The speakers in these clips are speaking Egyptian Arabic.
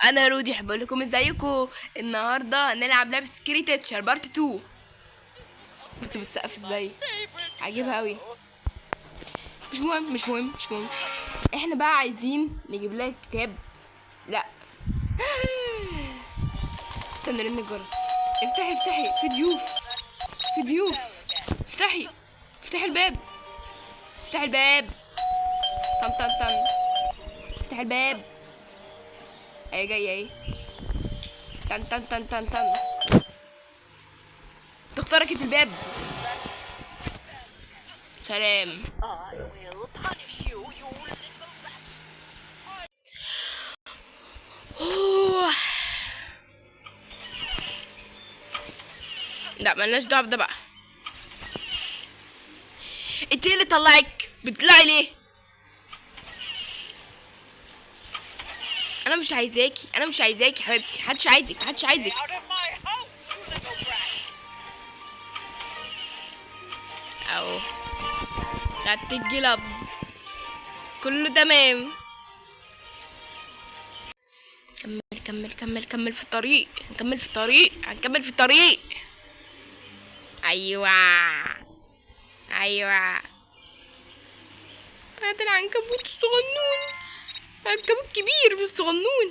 انا رودي، احب اقول لكم ازيكم. النهارده هنلعب لعبه Scary Teacher part 2. بصوا بالسقف ازاي، عاجبها قوي. مش مهم مش مهم مش مهم. احنا بقى عايزين نجيب لها كتاب. لا استنى، رن الجرس. افتحي افتحي، في ضيوف في ضيوف. افتحي افتحي الباب، افتحي الباب. طن طن طن، افتحي الباب. اهي جاية اهي. طن طن طن طن طن. اخترقت الباب. سلام. I will punish you, you little rat. أوه. لا ملناش دعوة بده بقى. انت ايه اللي طلعك؟ بتطلعي ليه؟ انا مش عايزاكي، انا مش عايزاكي حبيبتي. محدش عايزك، محدش عايزك. Out of my house, you little brat. اهو خدت الجلافز، كله تمام. كمل كمل كمل كمل في الطريق، هنكمل في الطريق، هنكمل في الطريق. ايوه ايوه، هات العنكبوت الصغنون. عنكبوت كبير مش صغنون.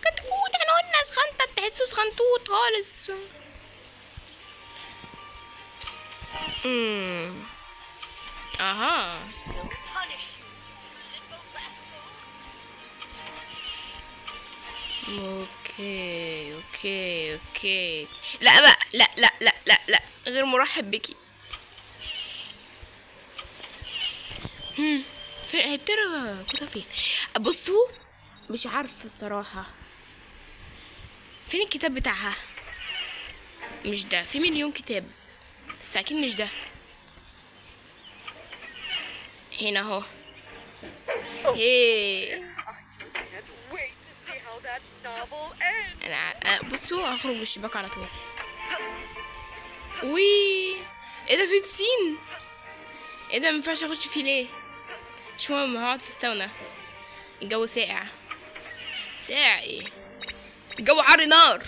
كتكوت، احنا قلنا صغنطة، تحسه صغنطوط خالص. اها. Will punish you, you little rascal. okay okay okay. لا بقى، لا لا لا لا لا، غير مرحب بكي. فين هي بتقرا كتب؟ فين؟ بصوا مش عارفه الصراحه فين الكتاب بتاعها. مش ده، في مليون كتاب بس اكيد مش ده. هنا اهو. هي. I can't wait to see how that novel ends. انا بصوا هخرج من الشباك على طول. وي ايه ده؟ في بسين؟ ايه ده؟ مينفعش اخش فيه ليه؟ مش مهم، هقعد في الساونا. الجو ساقع. ساقع ايه؟ الجو حر نار.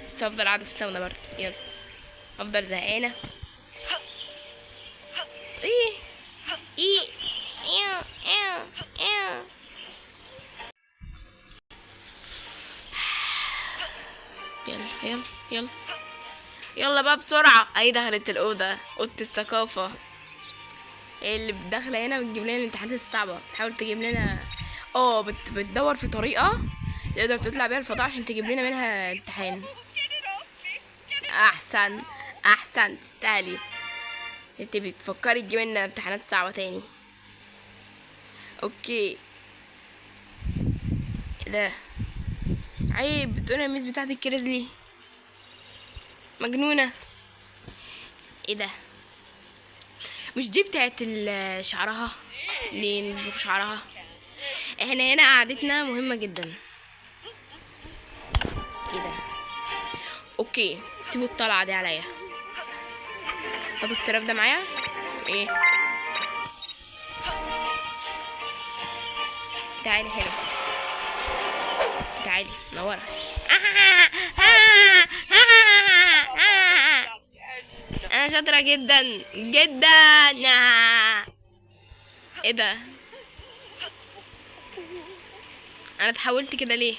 بس هفضل قاعده في الساونا برضه. يلا هفضل زهقانه. ايه ايه ايه ايه ايه. يلا يلا يلا يلا بقى بسرعة. اهي دخلت الأوضة، أوضة الثقافة. هي اللي داخلة هنا بتجيب لنا الامتحانات الصعبة، بتحاول تجيب لنا بتدور في طريقة تقدر تطلع بيها الفضاء عشان تجيب لنا منها امتحان. أحسن أحسن، تستاهلي. انت بتفكري تجيب لنا امتحانات صعبة تاني. okay ايه ده؟ عيب بتقول ال miss بتاعتك كريزلي مجنونة. ايه ده؟ مش دي بتاعت شعرها؟ ليه نسبق شعرها؟ احنا هنا قعدتنا مهمة جدا. ايه ده؟ okay سيبوا الطلعة دي عليا. حط التراب ده معايا. ايه؟ تعالي هنا، تعالي نورة. انا شاطرة جدا جدا. ايه ده؟ انا اتحولت كده ليه؟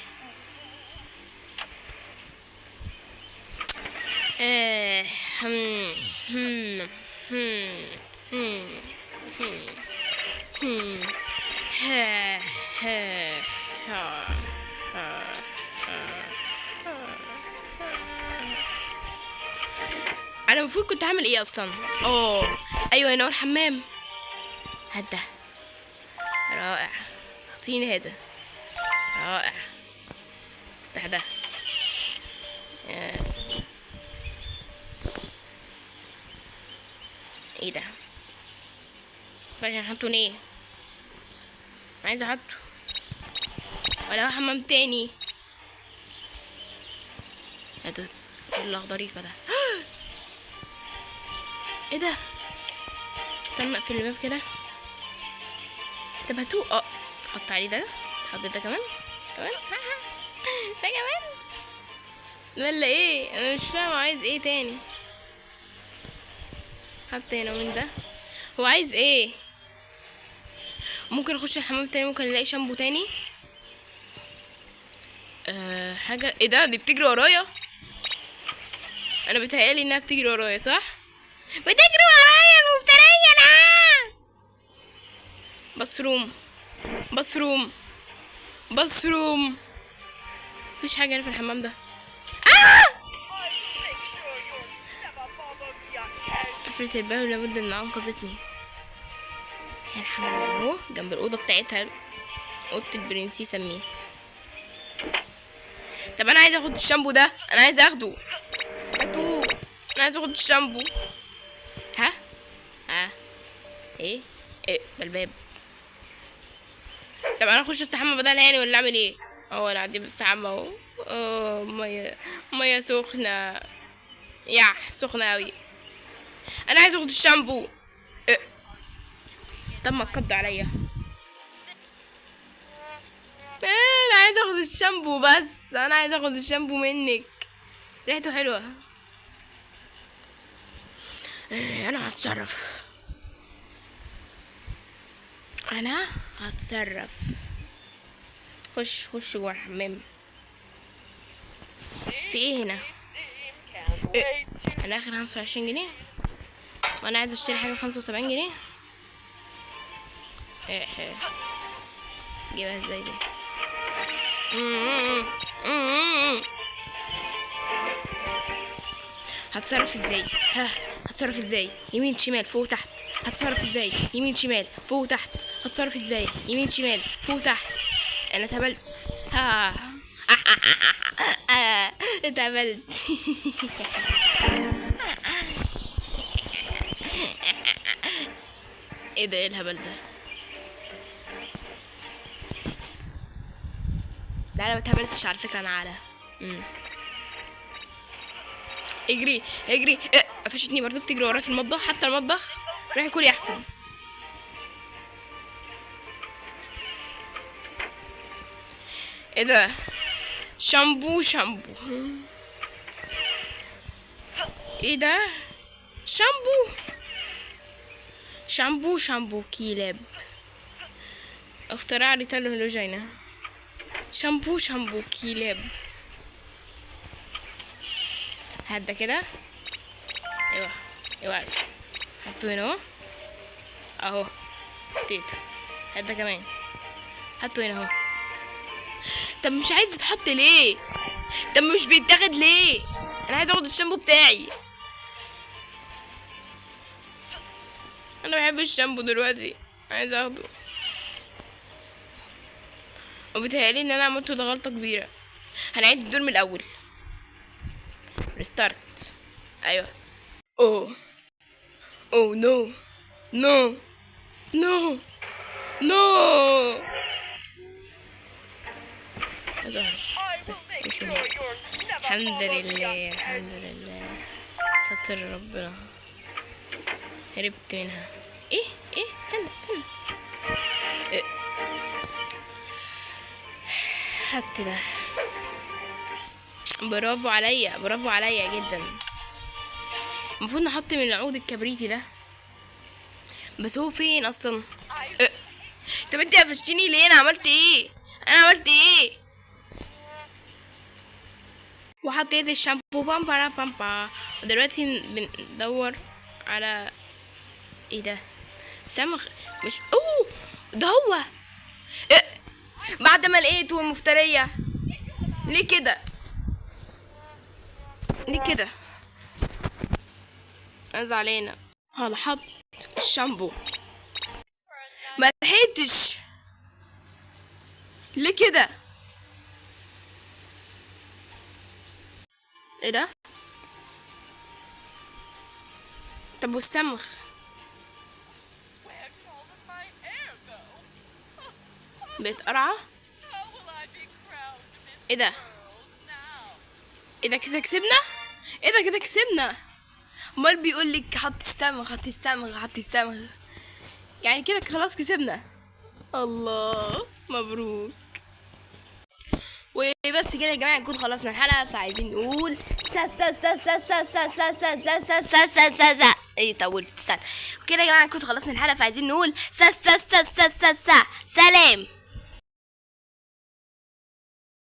ايه هم هم هم هم هم هم ها ها ها ها ها. انا المفروض كنت هعمل ايه اصلا؟ ايوه هنا هو الحمام. هات ده رائع، اعطيني هذا رائع. افتح ده. ايه ده؟ ماشي هنحطه ليه؟ عايزه احطه ولا هو حمام تاني؟ هاتوا الاخضريقه ده. ايه ده؟ استنى اقفل الباب كده. طب هاتوه. حط عليه ده. حط ده كمان كمان ده كمان ولا ايه؟ انا مش فاهمه عايز ايه تاني. حط هنا من ده. هو عايز ايه؟ ممكن اخش الحمام تاني، ممكن الاقي شامبو تاني. حاجة ايه ده؟ دي بتجري ورايا. انا بتهيالي انها بتجري ورايا، صح؟ بتجري ورايا المفترية. لا، bathroom bathroom bathroom. مفيش حاجة هنا في الحمام ده. I'll make sure you'll never bother me again. قفلت الباب، لابد انها انقذتني. هي الحمام اهو جنب الاوضة بتاعتها، اوضة البرنسيسه ميس. طب انا عايزه اخد الشامبو ده، انا عايزه اخده. هاتوه، انا عايزه اخد الشامبو. ها ها ايه ايه ده الباب؟ طب انا اخش استحمى بدل يعني ولا اعمل ايه؟ اهو انا عندي بستحمى اهو. اه مية مية سخنة، يح سخنة اوي. انا عايز اخد الشامبو. إيه. تم القبض عليا. إيه، انا عايز اخد الشامبو بس، انا عايز اخد الشامبو منك، ريحته حلوة. إيه، انا هتصرف، انا هتصرف. خش خش جوه الحمام. في ايه هنا؟ Team can't wait to انا اخر 25 جنيه وانا عايزه اشتري حاجة ب75 جنيه. ايه إيه. جيبها ازاي دي؟ هتصرف ازاي؟ ها هتصرف ازاي؟ يمين شمال فوق تحت. هتصرف ازاي؟ يمين شمال فوق تحت. هتصرف ازاي؟ يمين شمال فوق تحت. انا اتهبلت. ها اتهبلت. ايه ده؟ ايه الهبل ده؟ لا انا ما اتهبلتش على فكرة، انا على اجري اجري. إيه، قفشتني برضو، بتجري ورايا في المطبخ. حتى المطبخ روحي كلي احسن. ايه ده؟ شامبو شامبو. ايه ده؟ شامبو شامبو شامبو كلاب. اختراع ريتالو هلوجينا. شامبو شامبو كلاب. هات ده كده. ايوه ايوه عارفه. حطه هنا اهو اهو. حطيته. هات ده كمان، حطه هنا اهو. طب مش عايز يتحط ليه؟ طب مش بيتاخد ليه؟ انا عايز اخد الشامبو بتاعي. انا بحب الشامبو دلوقتي، عايز اخده. وبيتهيألي ان انا عملته ده غلطة كبيرة. هنعيد الدور من الاول. restart. ايوه. oh oh no no no no. ظهر I will بس make مش sure هنا. you'll never الحمد bother me لله again. الحمد لله، ستر ربنا، هربت منها. ايه ايه استنى استنى. إيه؟ حط ده. برافو عليا، برافو عليا جدا. المفروض نحط من العود الكبريتي ده، بس هو فين اصلا؟ إيه؟ طب انت قفشتيني ليه؟ انا عملت ايه؟ انا عملت ايه؟ وحطيت الشامبو بام بارا بام با. ودلوقتي بندور على ايه ده؟ سمغ مش اوه ده هو. إيه؟ بعد ما لقيته المفترية. ليه كده؟ ليه كده؟ انا زعلانة. هنحط الشامبو. ما لحقتش. ليه كده؟ ايه ده؟ طب والصمغ؟ Where did all of my hair go? بقت قرعة؟ How will I be crowned Miss ايه ده؟ World now? ايه ده كده كسبنا؟ ايه ده كده كسبنا؟ امال بيقول لك حط الصمغ حط الصمغ حط الصمغ، يعني كده خلاص كسبنا. الله مبروك. بس كده يا جماعة نكون خلصنا الحلقة، فعايزين نقول سا سا سا سا سا سا سا سا سا سا سا سا سا سا. ايه طولت، استنى. كده يا جماعة نكون خلصنا الحلقة، فعايزين نقول سا سا سا سا سا سا. سلام.